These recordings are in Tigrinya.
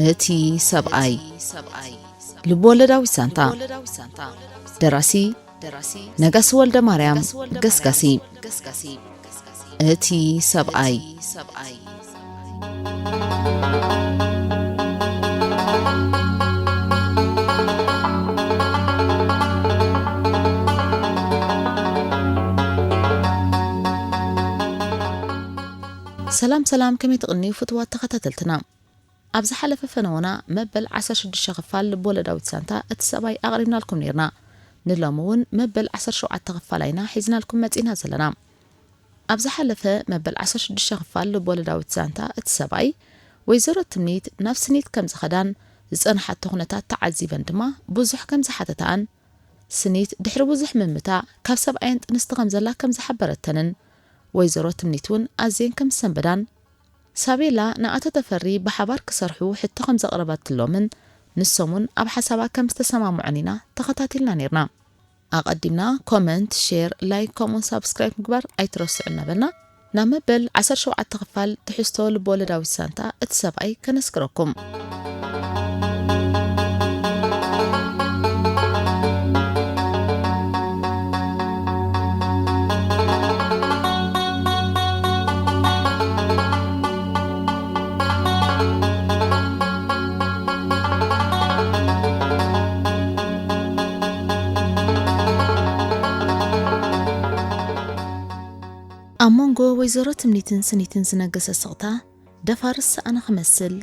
እቲ ሰብኣይ። ልብወለዳዊት ዛንታ። ደራሲ ነጋሲ ወልደ ማርያም ገስጋሲ። እቲ ሰብኣይ። ሰላም ሰላም፣ ከመይ ትቕንዩ ፍትዋት ተኸታተልትና? ኣብ ዝሓለፈ ፈነወና መበል ዓሰርተ ሽዱሽተ ክፋል ልብወለዳዊት ዛንታ እቲ ሰብኣይ ኣቕሪብናልኩም ነይርና። ንሎሚ እውን መበል ዓሰርተ ሸውዓተ ክፋል ኣይና ሒዝናልኩም መጺና ዘለና። ኣብ ዝሓለፈ መበል ዓሰርተ ሽዱሽተ ክፋል ልብወለዳዊት ዛንታ እቲ ሰብኣይ፣ ወይዘሮ ትምኒት ናብ ስኒት ከም ዝኸዳን ዝጸንሓቶ ኩነታት ተዓዚበን ድማ ብዙሕ ከም ዝሓተታን፣ ስኒት ድሕሪ ብዙሕ ምምታ ካብ ሰብኣየን ጥንስቲ ከም ዘላ ከም ዝሓበረተንን፣ ወይዘሮ ትምኒት እውን ኣዝየን ከም ዝሰንበዳን፣ ሳቤላ ንኣቶ ተፈሪ ብሓባር ክሰርሑ ሕቶ ከም ዘቕረበትሎምን ንሶም እውን ኣብ ሓሳባ ከም ዝተሰማምዑን ኢና ተኸታቲልና ነይርና። ኣቐዲምና ኮመንት፣ ሼር፣ ላይክ ከምኡውን ሳብስክራይብ ምግባር ኣይትረስዑ እናበልና ናብ መበል ዓሰርተ ሸውዓተ ክፋል ትሕዝቶ ልብወለዳዊት ዛንታ እቲ ሰብኣይ ከነስክረኩም። ኣብ መንጎ ወይዘሮ ትምኒትን ስኒትን ዝነገሰ ስቕታ ደፋርስ ሰኣነ ክመስል፣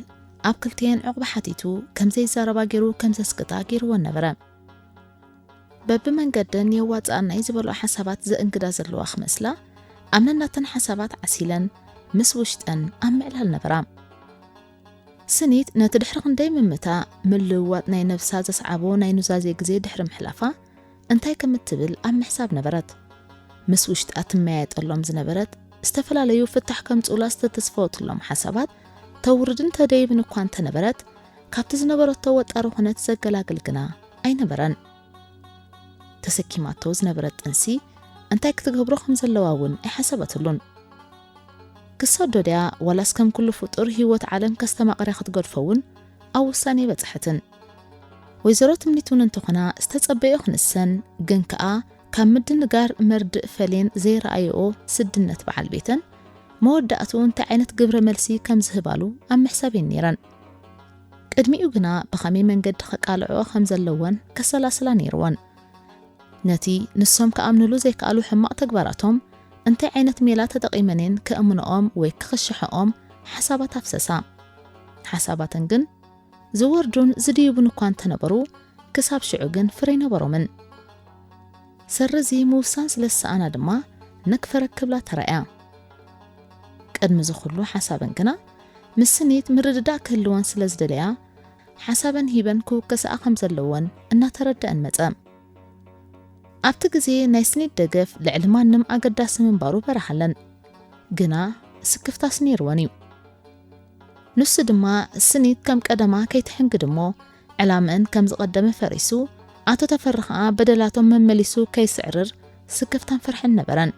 ኣብ ክልቲኤን ዕቑባ ሓቲቱ ከም ዘይዛረባ ገይሩ ከም ዘስቅጣ ገይርወን ነበረ። በብመንገደን የዋጽኣናይ ዝበልኦ ሓሳባት ዘእንግዳ ዘለዋ ክመስላ፣ ኣብ ነናተን ሓሳባት ዓሲለን ምስ ውሽጠን ኣብ ምዕላል ነበራ። ስኒት ነቲ ድሕሪ ክንደይ ምምታ ምልውዋጥ ናይ ነብሳ ዘስዓቦ ናይ ኑዛዜ ግዜ ድሕሪ ምሕላፋ፣ እንታይ ከም እትብል ኣብ ምሕሳብ ነበረት። ምስ ውሽጣ ትመያየጠሎም ዝነበረት ዝተፈላለዩ ፍታሕ ከምጽኡላ ዝተተስፈወትሎም ሓሳባት ተውርድን ተደይብን እኳ እንተነበረት፣ ካብቲ ዝነበረቶ ወጣሪ ኩነት ዘገላግል ግና ኣይነበረን። ተሰኪማቶ ዝነበረት ጥንሲ እንታይ ክትገብሮ ከም ዘለዋ እውን ኣይሓሰበትሉን። ክሰዶ ድያ ዋላስ ከም ኩሉ ፍጡር ህይወት ዓለም ከስተማቕርያ ክትገድፎ እውን ኣብ ውሳኔ በጽሐትን። ወይዘሮ ትምኒት እውን እንተኾና ዝተጸበዮ ክንሰን፣ ግን ከኣ ካብ ምድንጋር መርድእ ፈሌን ዘይረኣየኦ ስድነት በዓል ቤተን መወዳእትኡ እንታይ ዓይነት ግብረ መልሲ ከም ዝህባሉ ኣብ ምሕሳብ እየን ነይረን። ቅድሚኡ ግና ብኸመይ መንገዲ ከቃልዕኦ ከም ዘለወን ከሰላስላ ነይርወን። ነቲ ንሶም ክኣምንሉ ዘይከኣሉ ሕማቕ ተግባራቶም እንታይ ዓይነት ሜላ ተጠቒመን እየን ከእምንኦም ወይ ክኽሽሐኦም ሓሳባት ኣፍሰሳ። ሓሳባተን ግን ዝወርዱን ዝድይቡን እኳ እንተነበሩ፣ ክሳብ ሽዑ ግን ፍረ ኣይነበሮምን። ሰረዚ ምውሳን ስለ ዝሰኣና ድማ ነክፈረክ ክብላ ተራእያ። ቅድሚ እዚ ኩሉ ሓሳበን ግና ምስ ስኒት ምርድዳእ ክህልወን ስለ ዝደለያ፣ ሓሳበን ሂበን ክውከስኣ ከም ዘለወን እናተረደአን መጸ። ኣብቲ ግዜ ናይ ስኒት ደገፍ ልዕሊ ማንም ኣገዳሲ ምንባሩ በርሃለን። ግና ስክፍታስ ነይርወን እዩ። ንሱ ድማ ስኒት ከም ቀደማ ከይትሕንግድ እሞ፣ ዕላምአን ከም ዝቐደመ ፈሪሱ፣ ኣቶ ተፈሪ ኸኣ በደላቶም መመሊሱ ከይስዕርር ስክፍታን ፍርሕን ነበረን።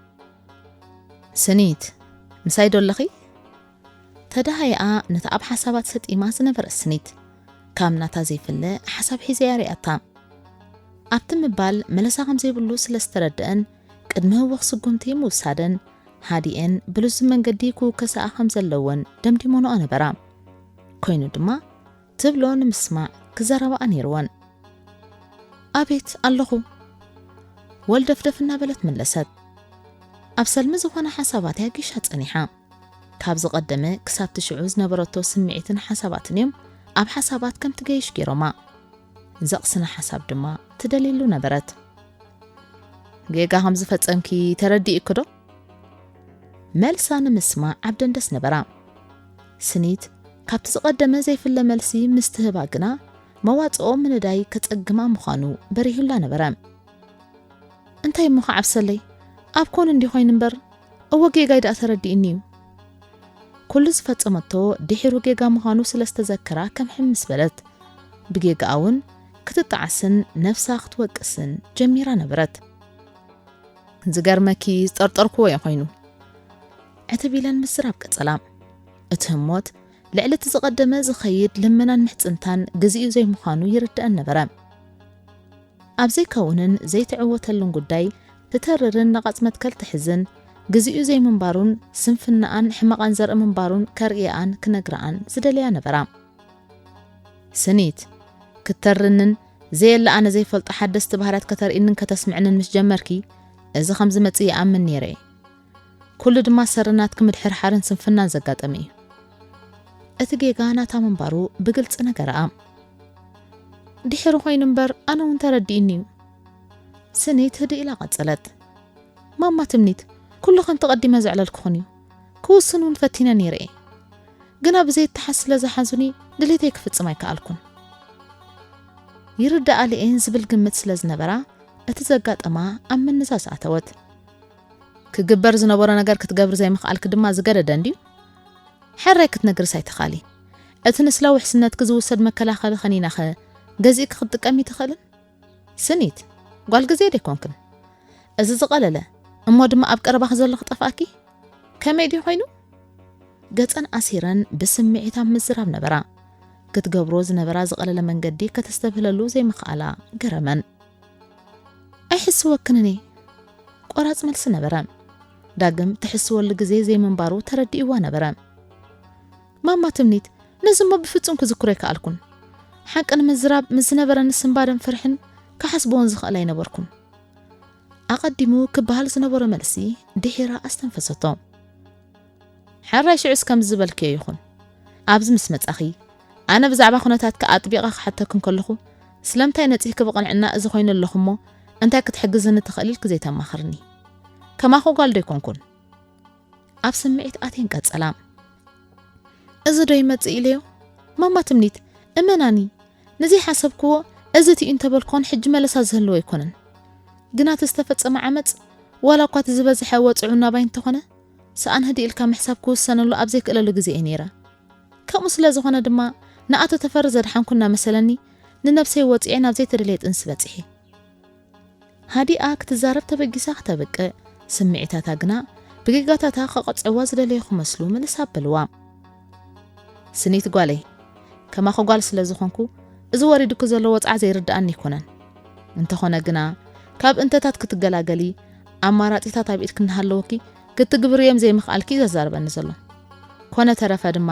ስኒት፣ ምሳይ ዶ ኣለኺ? ተደሃይኣ ነታ ኣብ ሓሳባት ሰጢማ ዝነበረት ስኒት፣ ካብ ናታ ዘይፍለ ሓሳብ ሒዘያ ሪኣታ። ኣብቲ ምባል መለሳ ከም ዘይብሉ ስለ ዝተረድአን፣ ቅድሚ ህወኽ ስጉምቲ ምውሳደን፣ ሃዲኤን ብልዙብ መንገዲ ክውከስኣ ከም ዘለወን ደምዲሞንኦ ነበራ። ኮይኑ ድማ፣ ትብሎ ንምስማዕ ክዛረባኣ ነይርወን። ኣቤት ኣለኹ፣ ወልደፍደፍ እናበለት መለሰት። ኣብ ሰልሚ ዝኾነ ሓሳባት እያ ጊሻ ጸኒሓ። ካብ ዝቐደመ ክሳብ ትሽዑ ዝነበረቶ ስምዒትን ሓሳባትን እዮም ኣብ ሓሳባት ከም ትገይሽ ገይሮማ። ዘቕስና ሓሳብ ድማ ትደልየሉ ነበረት። ጌጋ ከም ዝፈጸምኪ ተረዲእኪ ዶ? መልሳ ንምስማዕ ኣብ ደንደስ ነበራ። ስኒት ካብቲ ዝቐደመ ዘይፍለ መልሲ ምስ ትህባ ግና፣ መዋጽኦ ምንዳይ ከጸግማ ምዃኑ በሪሁላ ነበረ። እንታይ እሞ ክዓብሰለይ? ኣብ ኮን እንዲ ኮይኑ እምበር፣ እወ ጌጋይ ደኣ ተረዲእኒ እዩ። ኩሉ ዝፈጸመቶ ድሒሩ ጌጋ ምዃኑ ስለ ዝተዘከራ ከም ሕም ምስ በለት፣ ብጌጋኣ እውን ክትጠዓስን ነፍሳ ክትወቅስን ጀሚራ ነበረት። ዝገርመኪ ዝጠርጠርክዎ እዩ ኮይኑ። ዕትብ ኢለን ምስራብ ቀጸላ። እቲ ህሞት ልዕሊ እቲ ዝቐደመ ዝኸይድ ልመናን ምሕጽንታን ግዜኡ ዘይምዃኑ ይርድኣን ነበረ። ኣብ ዘይከውንን ዘይትዕወተሉን ጉዳይ ትተርርን ነቓጽ መትከል ትሕዝን፣ ግዜኡ ዘይምንባሩን ስንፍናኣን ሕመቓን ዘርኢ ምንባሩን ከርእየኣን ክነግረኣን ዝደለያ ነበራ። ስኒት፣ ክትተርንን ዘየለ ኣነ ዘይፈልጦ ሓደስቲ ባህርያት ከተርእይንን ከተስምዕንን ምስ ጀመርኪ፣ እዚ ከም ዝመጽእ ይኣምን ነይረ እየ። ኩሉ ድማ ሰሪ ናትኪ ምድሕርሓርን ስንፍናን ዘጋጠመ እዩ። እቲ ጌጋ ናታ ምንባሩ ብግልጺ ነገረኣ። ድሒሩ ኮይኑ እምበር ኣነ እውን ተረዲእኒ እዩ። ስኒት ህድእ ኢላ ቀጸለት። ማማ ትምኒት፣ ኩሉ ከምቲ ቀዲመ ዘዕለልኩኽን እዩ። ክውስን እውን ፈቲነ ነይረ እየ። ግና ብዘይተሓዝ ስለ ዝሓዙኒ ድሌተይ ክፍጽም ኣይከኣልኩን። ይርድኣሉ እየን ዝብል ግምት ስለ ዝነበራ እቲ ዘጋጠማ ኣብ ምንዛዝ ኣተወት። ክግበር ዝነበሮ ነገር ክትገብሪ ዘይምኽኣልኪ ድማ ዝገደደ እንድዩ። ሕራይ ክትነግርስ ኣይትኻሊ። እቲ ንስለ ውሕስነትኪ ዝውሰድ መከላኸሊ ከኒናኸ ገዚእኪ ክትጥቀሚ ትኽእልን? ስኒት፣ ጓል ግዜ ደይኮንክን? እዚ ዝቐለለ እሞ ድማ ኣብ ቀረባኺ ዘሎ ክጠፍኣኪ? ከመይ ድዩ ኮይኑ? ገጸን ኣሲረን ብስምዒት ኣብ ምዝራብ ነበራ። ክትገብሮ ዝነበራ ዝቐለለ መንገዲ ከተስተብህለሉ ዘይምኽኣላ ገረመን። ኣይሕስወክንን እየ። ቆራጽ መልሲ ነበረ። ዳግም ትሕስወሉ ግዜ ዘይምንባሩ ተረዲእዋ ነበረ። ማማ ትምኒት፣ ነዚ እሞ ብፍጹም ክዝክሮ ኣይከኣልኩን። ሓቂ ንምዝራብ ምስ ዝነበረኒ ስንባደን ፍርሕን ክሓስቦ እውን ዝኽእል ኣይነበርኩን። ኣቐዲሙ ክበሃል ዝነበሮ መልሲ ድሒራ ኣስተንፈሰቶ። ሕራይ ሽዑስ ከምዚ ዝበልክዮ ይኹን። ኣብዚ ምስ መጻኺ፣ ኣነ ብዛዕባ ኩነታትኪ ኣጥቢቐ ክሓተኪ እንከለኹ፣ ስለምንታይ ነጺህኪ ብቕንዕና እዚ ኮይኑ ኣለኹ እሞ እንታይ ክትሕግዝኒ ትኽእል ኢልኪ ዘይተማኽርኒ? ከማኹ ጓል ዶ ኣይኮንኩን? ኣብ ስምዒት ኣትየን ቀጸላ። እዚ ዶ ይመጽእ ኢለዮ? ማማ ትምኒት፣ እመናኒ፣ ነዚ ሓሰብክዎ፣ እዚ እቲ እዩ እንተበልኩዎን ሕጂ መለሳ ዝህልዎ ኣይኮነን። ግና እቲ ዝተፈጸመ ዓመጽ፣ ዋላ እኳ እቲ ዝበዝሐ ወጽዑ ናባይ እንተኾነ፣ ሰኣን ህድእ ኢልካ ምሕሳብ ክውሰነሉ ኣብ ዘይክእለሉ ግዜ እየ ነይረ። ከምኡ ስለ ዝኾነ ድማ፣ ንኣቶ ተፈሪ ዘድሓንኩ እናመሰለኒ፣ ንነብሰይ ወጺዐ ናብ ዘይተደልየ ጥንሲ በጺሐ። ሃዲኣ ክትዛረብ ተበጊሳ ከተብቅዕ፣ ስምዒታታ ግና ብጌጋታታ ከቐጽዕዋ ዝደለዩ ክመስሉ ምልስ ኣበልዋ። ስኒት ጓለይ፣ ከማኺ ጓል ስለ ዝኾንኩ፣ እዚ ወሪዱኪ ዘሎ ወጽዓ ዘይርድኣኒ ኣይኮነን። እንተኾነ ግና፣ ካብ እንተታት ክትገላገሊ፣ ኣማራጺታት ኣብ ኢድኪ እናሃለወኪ፣ ክትግብርዮም ዘይምኽኣልኪ እዩ ዘዛርበኒ ዘሎ። ኮነ ተረፈ ድማ፣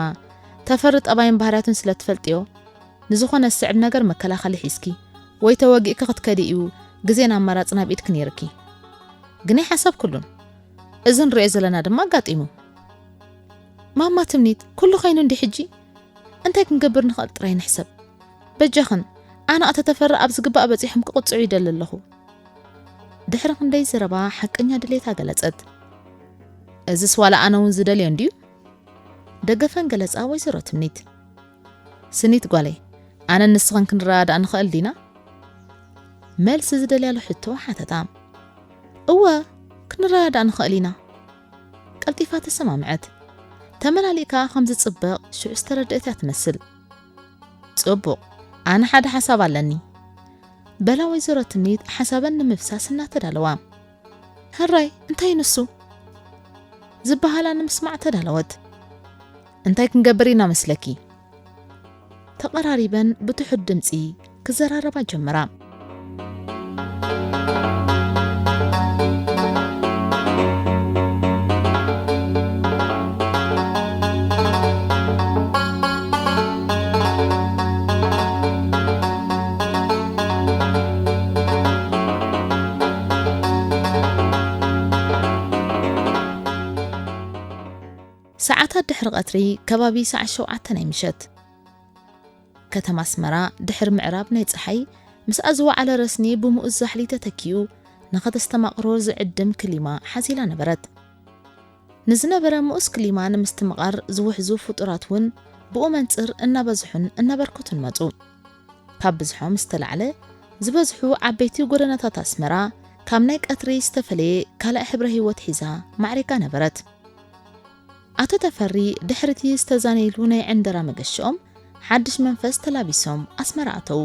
ተፈሪ ጠባይን ባህርያቱን ስለ ትፈልጥዮ፣ ንዝኾነ ዝስዕብ ነገር መከላኸሊ ሒዝኪ፣ ወይ ተወጊእኪ ክትከዲ እዩ ግዜን ኣማራጽን ኣብ ኢድኪ ነይርኪ። ግን ኣይሓሰብኩሉን። እዚ ንሪኦ ዘለና ድማ ኣጋጢሙ። ማማ ትምኒት፣ ኩሉ ኮይኑ እንዲ ሕጂ? እንታይ ክንገብር ንኽእል ጥራይ ንሕሰብ። በጃኽን፣ ኣነ ኣቶ ተፈሪ ኣብ ዝግባእ በጺሖም ክቕጽዑ ይደሊ ኣለኹ። ድሕሪ ክንደይ ዘረባ ሓቀኛ ድሌታ ገለጸት። እዝስ ዋላ ኣነ እውን ዝደልዮ እንድዩ? ደገፈን ገለጻ ወይዘሮ ትምኒት። ስኒት ጓለይ፣ ኣነን ንስኽን ክንረዳዳእ ንኽእል ዲና? መልሲ ዝደልያሉ ሕቶ ሓተታ። እወ፣ ክንረዳዳእ ንኽእል ኢና። ቀልጢፋ ተሰማምዐት። ተመላሊእካ ከም ዝጽበቕ ሽዑ ዝተረድአት እያ ትመስል። ጽቡቕ፣ ኣነ ሓደ ሓሳብ ኣለኒ። በላ ወይዘሮ ትምኒት ሓሳበን ንምፍሳስ እናተዳለዋ። ሕራይ፣ እንታይ ንሱ? ዝበሃላ ንምስማዕ ተዳለወት። እንታይ ክንገብር ኢና መስለኪ? ተቐራሪበን ብትሑት ድምጺ ክዘራረባ ጀመራ። ሰዓታት ድሕሪ ቀትሪ ከባቢ ሰዓት ሸውዓተ ናይ ምሸት። ከተማ ኣስመራ ድሕሪ ምዕራብ ናይ ጸሓይ ምስኣ ዝወዓለ ረስኒ ብምኡዝ ዛሕሊ ተተኪኡ ንኸተስተማቕሮ ዝዕድም ክሊማ ሓዚላ ነበረት። ንዝነበረ ምኡስ ክሊማ ንምስትምቓር ዝውሕዙ ፍጡራት እውን ብኡ መንጽር እናበዝሑን እናበርከቱን መጹ። ካብ ብዝሖም ዝተላዕለ ዝበዝሑ ዓበይቲ ጎደናታት ኣስመራ ካብ ናይ ቀትሪ ዝተፈለየ ካልእ ሕብረ ህይወት ሒዛ ማዕሪጋ ነበረት። ኣቶ ተፈሪ ድሕሪቲ ዝተዛነይሉ ናይ ዕንደራ መገሽኦም ሓድሽ መንፈስ ተላቢሶም ኣስመራ ኣተዉ።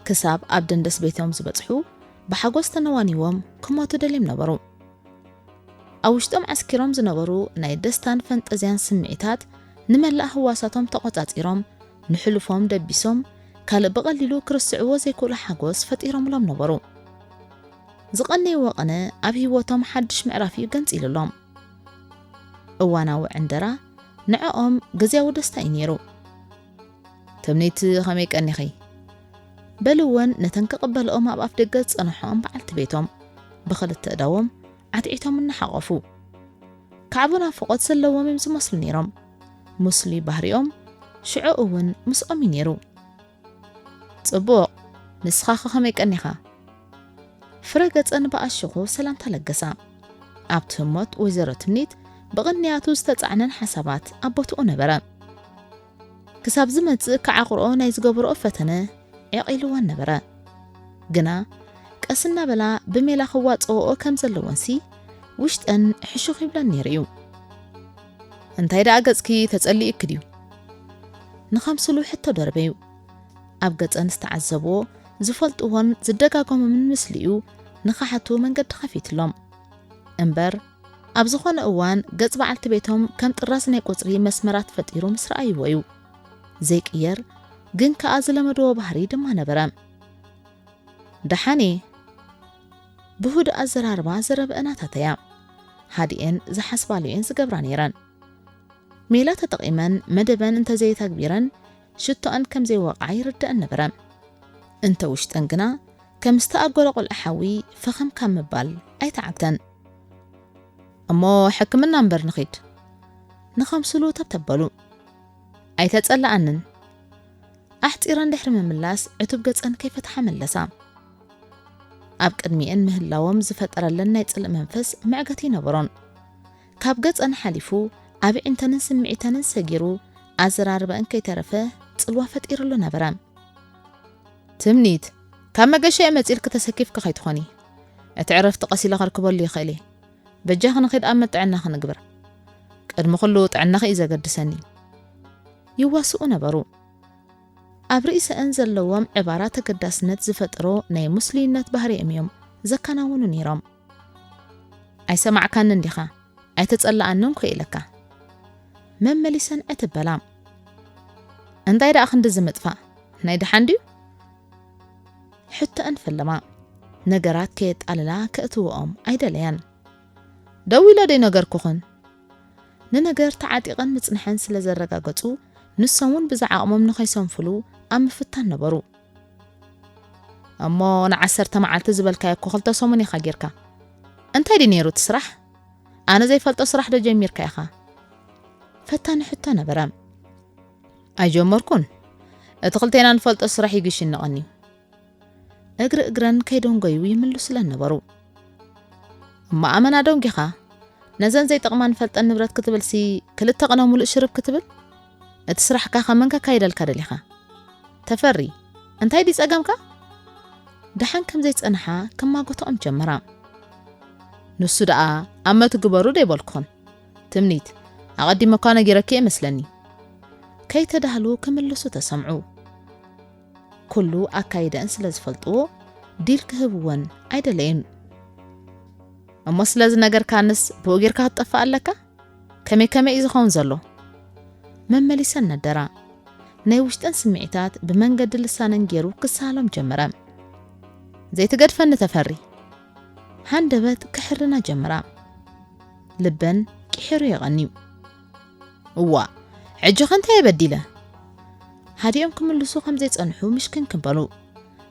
ክሳብ ኣብ ደንደስ ቤቶም ዝበጽሑ ብሓጎስ ተነዋኒዎም ክሞቱ ደልዮም ነበሩ። ኣብ ውሽጦም ዓስኪሮም ዝነበሩ ናይ ደስታን ፈንጠዝያን ስምዒታት ንመላእ ህዋሳቶም ተቖጻጺሮም፣ ንሕሉፎም ደቢሶም፣ ካልእ ብቐሊሉ ክርስዕዎ ዘይክእሉ ሓጎስ ፈጢሮምሎም ነበሩ። ዝቐነይዎ ቅነ ኣብ ህይወቶም ሓድሽ ምዕራፍ እዩ ገንጺሉሎም። እዋናዊ ዕንደራ ንዕኦም ግዜያዊ ደስታ እዩ ነይሩ። ትምኒት፣ ከመይ ቀኒኺ? በልወን ነተን ክቕበልኦም ኣብ ኣፍ ደገ ዝጸንሖኦም በዓልቲ ቤቶም ብኽልተ እዳዎም ዓትዒቶም እናሓቖፉ። ካዕቦ ናፍቖት ዘለዎም እዮም ዝመስሉ ነይሮም። ሙስሊ ባህሪኦም ሽዑ እውን ምስኦም እዩ ነይሩ። ጽቡቕ፣ ንስኻ ኸ ከመይ ቀኒኻ? ፍረ ገጸን ብኣሽኹ ሰላምታ ለገሳ። ኣብቲ ህሞት ወይዘሮ ትምኒት ብቕንያቱ ዝተጻዕነን ሓሳባት ኣብ ቦትኡ ነበረ። ክሳብ ዝመጽእ ክዓቑርኦ ናይ ዝገበርኦ ፈተነ ዕቒልወን ነበረ። ግና ቀስ እናበላ ብሜላ ክዋጸወኦ ከም ዘለወንሲ ውሽጠን ሕሹኽ ይብለን ነይሩ እዩ። እንታይ ደኣ ገጽኪ ተጸሊእኪ ድዩ? ንኸምስሉ ሕቶ ደርበዩ። ኣብ ገጸን ዝተዓዘብዎ ዝፈልጥዎን ዝደጋገሞምን ምስሊኡ ንኽሓቱ መንገዲ ኸፊትሎም። እምበር ኣብ ዝኾነ እዋን ገጽ በዓልቲ ቤቶም ከም ጥራዝ ናይ ቁጽሪ መስመራት ፈጢሩ ምስ ረኣይዎ እዩ ዘይቅየር፣ ግን ከኣ ዝለመድዎ ባህሪ ድማ ነበረ። ደሓን እየ። ብህዱእ ኣዘራርባ ዘረበአን ኣታተያ። ሃዲኤን ዝሓስባሉ እየን ዝገብራ ነይረን። ሜላ ተጠቒመን መደበን እንተዘይተግቢረን ሽቶኣን ከም ዘይወቕዓ ይርደአን ነበረ። እንተ ውሽጠን ግና ከም ዝተኣጎረ ቆልዓ ሓዊ ፈኸም ካብ ምባል ኣይተዓግተን። እሞ ሕክምና እምበር ንኺድ። ንኸምስሉ ተብተበሉ። ኣይተጸላኣንን። ኣሕጺረን ድሕሪ ምምላስ ዕቱብ ገጸን ከይፈትሓ መለሳ። ኣብ ቅድሚኤን ምህላዎም ዝፈጠረለን ናይ ጽልእ መንፈስ መዕገቲ ይነበሮን። ካብ ገጸን ሓሊፉ ኣብ ኣዒንተንን ስምዒተንን ሰጊሩ ኣዘራርበአን ከይተረፈ ጽልዋ ፈጢርሉ ነበረ። ትምኒት፣ ካብ መገሻ እየ መጺእልኪ ተሰኪፍኪ ከይትኾኒ። እቲ ዕረፍቲ ቀስ ኢለ ከርክበሉ ይኽእል እየ። በጃኺ ንኺድ ኣብ መጥዕናኺ ንግበር። ቅድሚ ኩሉ ጥዕናኺ እዩ ዘገድሰኒ። ይዋስኡ ነበሩ። ኣብ ርእሰአን ዘለዎም ዕባራ ተገዳስነት ዝፈጥሮ ናይ ሙስሊነት ባህሪኦም እዮም ዘከናውኑ ነይሮም። ኣይሰማዕካንን ዲኻ? ኣይተጸላኣንን ኮ ኢለካ። መመሊሰን ዕትበላ። እንታይ ደኣ ክንድዚ ምጥፋእ? ናይ ደሓን ድዩ? ሕቶአን ፈለማ። ነገራት ከየጣልላ ከእትውኦም ኣይደለያን። ደው ኢለ ደይነገርኩኽን? ንነገር ተዓጢቐን ምጽንሐን ስለ ዘረጋገጹ፣ ንሶም እውን ብዝዓቕሞም ንኸይሰንፍሉ ኣብ ምፍታን ነበሩ። እሞ ንዓሰርተ መዓልቲ ዝበልካዮ እኮ ክልተ ሰሙን ኢኻ ጌርካ። እንታይ ድዩ ነይሩ እቲ ስራሕ? ኣነ ዘይፈልጦ ስራሕ ዶ ጀሚርካ ኢኻ? ፈታኒ ሕቶ ነበረ። ኣይጀመርኩን። እቲ ክልቴና ንፈልጦ ስራሕ እዩ ግሽ ንቐንዩ። እግሪ እግረን ከይደንጎዩ ይምልሱለን ነበሩ። እሞ ኣመና ደንጊኻ? ነዘን ዘይጠቕማ ንፈልጠን ንብረት ክትብልሲ ክልተ ቅነ ሙሉእ ሽርብ ክትብል? እቲ ስራሕካ ከመን ከካይደልካ ደሊኻ? ተፈሪ፣ እንታይ ድዩ ጸገምካ? ደሓን ከም ዘይጸንሓ ክማጎትኦም ጀመራ። ንሱ ደኣ ኣመት ግበሩ ደይበልኩኹን። ትምኒት፣ ኣቐዲመ እኳ ነጊረኪ እየ መስለኒ። ከይተዳህሉ ክምልሱ ተሰምዑ። ኩሉ ኣካይደአን ስለ ዝፈልጥዎ ዲል ክህብወን ኣይደለዩን። እሞ ስለ ዝነገርካንስ ብኡ ጌርካ ክትጠፍእ ኣለካ? ከመይ ከመይ እዩ ዝኸውን ዘሎ? መመሊሰን ነደራ። ናይ ውሽጠን ስምዒታት ብመንገዲ ልሳነን ገይሩ ክሳሎም ጀመረ። ዘይትገድፈኒ ተፈሪ። ሃንደበት ክሕርና ጀመራ። ልበን ቂሒሩ የቐንዩ። እዋ፣ ሕጂ ኸ እንታይ በዲለ? ሃዲኦም ክምልሱ ከም ዘይጸንሑ ምሽክን ክበሉ።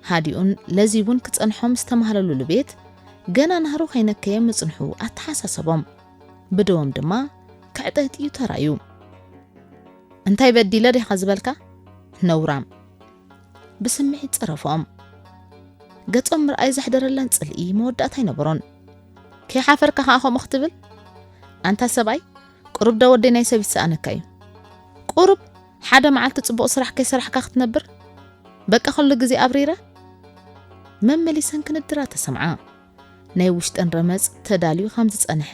ሃዲኡን ለዚቡን ክጸንሖም ዝተማህለሉሉ ቤት ገና ናህሩ ከይነከየ ምጽንሑ ኣተሓሳሰቦም። ብደዎም ድማ ክዕጠጥ እዩ ተራእዩ። እንታይ በዲለ ዲኻ ዝበልካ? ነውራም። ብስምዒት ጸረፎም። ገጾም ምርኣይ ዘሕደረለን ጽልኢ መወዳእታ ኣይነበሮን። ከይሓፈርካ ኸኣ ከምኡ ክትብል? ኣንታ ሰብኣይ፣ ቁሩብ ዶ ወደይ ናይ ሰብ ይሰኣነካ እዩ? ቁሩብ ሓደ መዓልቲ ጽቡቕ ስራሕ ከይሰራሕካ ክትነብር? በቃ ኩሉ ግዜ ኣብሪረ? መመሊሰን ክንድራ ተሰምዓ። ናይ ውሽጠን ረመጽ ተዳልዩ ከም ዝጸንሐ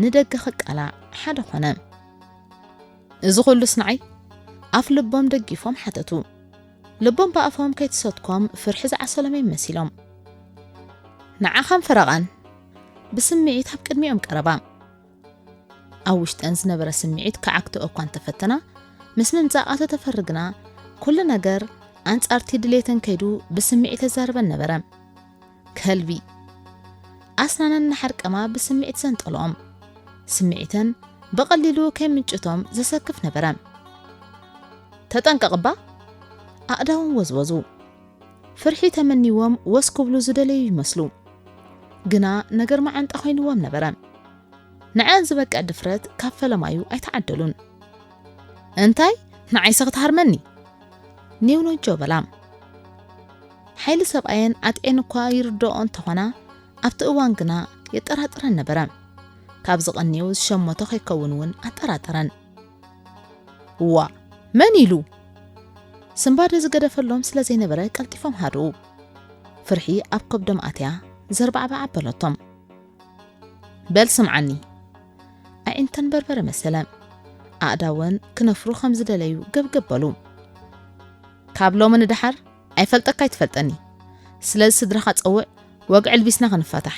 ንደገ ከቃላዕ ሓደ ኾነ። እዚ ኹሉስ ንዓይ? ኣፍ ልቦም ደጊፎም ሓተቱ። ልቦም ብኣፎም ከይትሰትኮም ፍርሒ ዝዓሰሎም እዮም መሲሎም። ንዓኻን ፈረቓን። ብስምዒት ኣብ ቅድሚኦም ቀረባ። ኣብ ውሽጠን ዝነበረ ስምዒት ክዓግትኦ እኳ እንተፈተና፣ ምስ ምምጻእ ኣቶ ተፈሪ ግና ኩሉ ነገር ኣንጻርቲ ድሌተን ከይዱ ብስምዒት ተዛርበን ነበረ። ከልቢ ኣስናነን እናሓርቀማ ብስምዒት ዘንጠልኦም። ስምዒተን ብቐሊሉ ከይምንጭቶም ዘሰክፍ ነበረ። "ተጠንቀቕባ!" ኣእዳዎም ወዝወዙ። ፍርሒ ተመኒዎም ወስ ክብሉ ዝደለዩ ይመስሉ። ግና ነገር መዓንጣ ኮይንዎም ነበረ። ንዐን ዝበቅዕ ድፍረት ካብ ፈለማዩ ኣይተዓደሉን። "እንታይ ንዓይሰ ክትሃርመኒ?" ኔውኖጆ በላ። ሓይሊ ሰብኣየን ኣጥዔን እኳ ይርድኦ እንተኾና፣ ኣብቲ እዋን ግና የጠራጥረን ነበረ። ካብ ዝቐንዮ ዝሸመቶ ከይከውን እውን ኣጠራጠረን። "እዋ፣ መን ኢሉ?" ስንባደ ዝገደፈሎም ስለ ዘይነበረ ቀልጢፎም ሃድኡ። ፍርሒ ኣብ ከብዶም ኣትያ ዘርባዕባዕ ኣበለቶም። "በል ስምዓኒ!" ኣዒንተን በርበረ መሰለ። ኣእዳወን ክነፍሩ ከም ዝደለዩ ገብገብ በሉ። "ካብ ሎሚ ንደሓር ኣይፈልጠካ ኣይትፈልጠኒ። ስለዚ ስድራኻ ጸውዕ፣ ወግዒ ኣልቢስና ክንፋታሕ።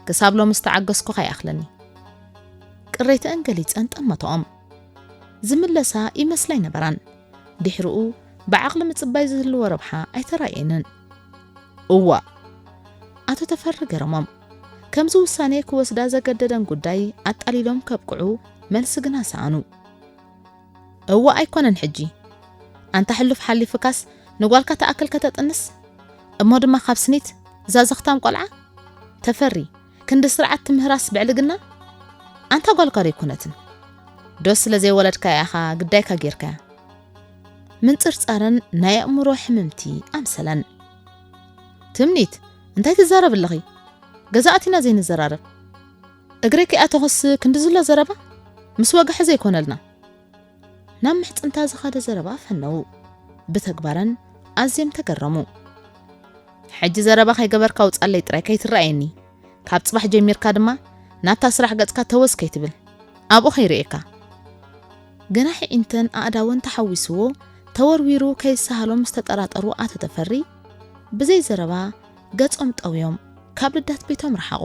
ክሳብ ሎሚ ዝተዓገስኩኻ ይኣኽለኒ።" ቅሬተአን ገሊጸን ጠመተኦም። ዝምለሳ ይመስላ ኣይነበራን። ድሕሪኡ ብዓቕሊ ምጽባይ ዝህልዎ ረብሓ ኣይተራእየንን። "እዋ!" ኣቶ ተፈሪ ገረሞም። ከምዚ ውሳኔ ክወስዳ ዘገደደን ጉዳይ ኣጣሊሎም ከብቅዑ መልሲ ግና ሰኣኑ። "እዋ ኣይኮነን ሕጂ። ኣንታ ሕሉፍ ሓሊፉካስ ንጓልካ ተኣክል ከተጥንስ? እሞ ድማ ካብ ስኒት እዛ ዘኽታም ቆልዓ? ተፈሪ፣ ክንዲ ስርዓት ትምህራስ ብዕልግና? ኣንታ ጓልካ ዶ ኣይኮነትን? ዶስ ስለ ዘይወለድካያ ኢኻ ግዳይካ ጌርካያ?" ምንጽርጻረን ናይ ኣእምሮ ሕምምቲ ኣምሰለን። "ትምኒት፣ እንታይ ትዛረብ ኣለኺ? ገዛ ኣቲና ዘይንዘራረብ? እግረይ ከይኣተኹስ ክንዲ ዝሎ ዘረባ? ምስ ወግሐ ዘይኮነልና?" ናብ ምሕጽንታ ዝኸደ ዘረባ ፈነዉ። ብተግባረን ኣዝዮም ተገረሙ። "ሕጂ ዘረባ ከይገበርካ ውጻለይ ጥራይ ከይትረኣየኒ። ካብ ጽባሕ ጀሚርካ ድማ ናብታ ስራሕ ገጽካ ተወስ ከይትብል። ኣብኡ ከይርእየካ።" ገና ሕዒንተን ኣእዳወን ተሓዊስዎ ተወርዊሩ ከይሰሃሎም ዝተጠራጠሩ ኣቶ ተፈሪ ብዘይ ዘረባ ገጾም ጠውዮም ካብ ልዳት ቤቶም ረሓቑ።